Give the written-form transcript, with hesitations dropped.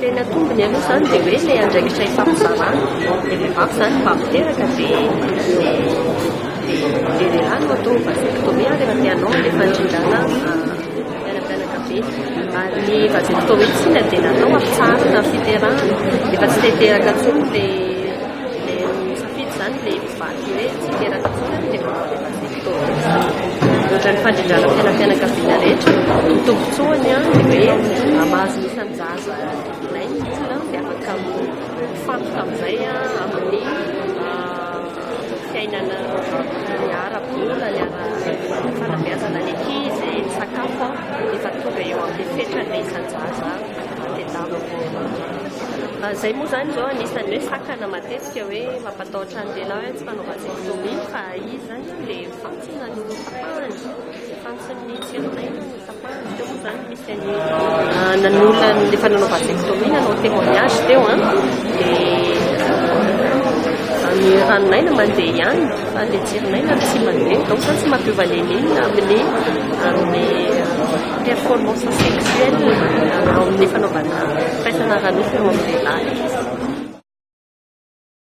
Tena tombony aloha izany dia hoe ilay andraikitra ifampizarana, ilay vehivavy izany mba miteraka dia ilay lehilahy no atao vasectomie rehefa te hanao ilay fandrindrana fiainam-pianakaviana. Ary ny vasectomie tsinona dia natao hampitsaharana ny fiterahana, efa tsy te hiteraka intsony ilay misafidy izany ilay mpivady hoe tsy hiteraka intsony dia manao ilay vasectomie. Ohatran'ny fandrindrana fiainam-pianakaviana rehetra, ny tombontsoany dia hoe mahazo ny isan-jaza ilainy ny olona dia afaka mifantoka amin'izay amin'ny fiainana ny ara-bola, ny ara-fanabeazana ny ankizy, ny sakafo efa tonga eo amin'ny fetran'ilay isan-jaza tadiavina. Izay moa izany izao anisan'ny hoe sakana matetika hoe mampatahotra ny lehilahy hoe tsy manao vasectomie fa izy izany ilay fantsona no tapahany, fantson'ny tsiron'aina no tapahany. Teo moa izany misy any nanolana efa nanao vasectomie, nanao témoignage teo an, dia ny ranon'aina mandeha ihany fa ilay tsiron'aina tsy mandeha. Donc izany tsy mampiova n'inon'inona amin'ny amin'ny performance sexuelle amin'ny fanaovana firaisana ara-nofo eo amin'ny lehilahy.